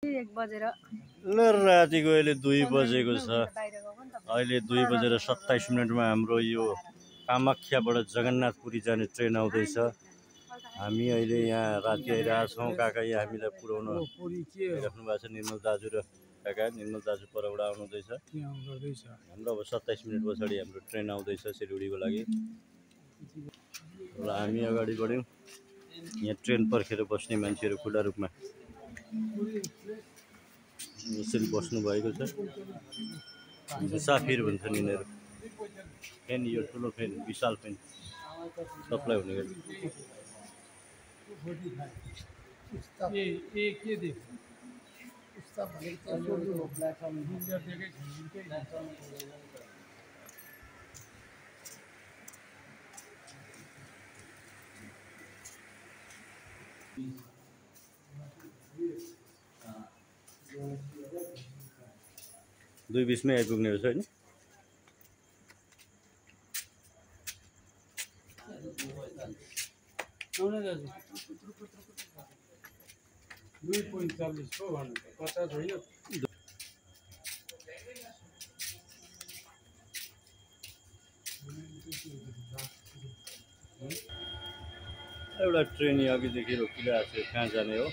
1 बजेर ल रातिको अहिले 2 बजेको छ। अहिले 2 बजेर 27 मिनेटमा हाम्रो यो कामाख्याबाट जगन्नाथपुरी जाने ट्रेन आउँदैछ। हामी अहिले यहाँ राति आइरहेका छौँ। काका यहाँ हामीलाई पुर्याउन राख्नु भएको छ। निर्मल दाजु र काका निर्मल दाजु परबाट आउनुहुँदैछ। हाम्रो अब 27 मिनेट पछाडि हाम्रो ट्रेन आउँदैछ सिलगढीको लागि। र हामी अगाडि बढ्यौँ। यहाँ ट्रेन पर्खेर बस्ने मान्छेहरू खुला रूपमा यसरी बस्नु भएको छ। मुसाफिर भन्छन् यिनीहरू। फेन यो ठुलो फेन विशाल फेन सबलाई हुने गरी दुई बिचमै आइपुग्ने रहेछ होइन। एउटा ट्रेन यहाँ अघिदेखि रोकिरहेको छ। कहाँ जाने हो?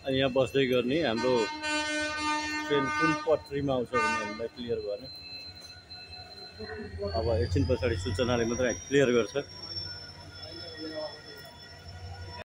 यहाँ बस्दै गर्ने हाम्रो ट्रेन कुन पटरीमा आउँछ भन्ने हामीलाई क्लियर भएन। अब एकछिन पछाडि सूचनाले मात्रै क्लियर गर्छ।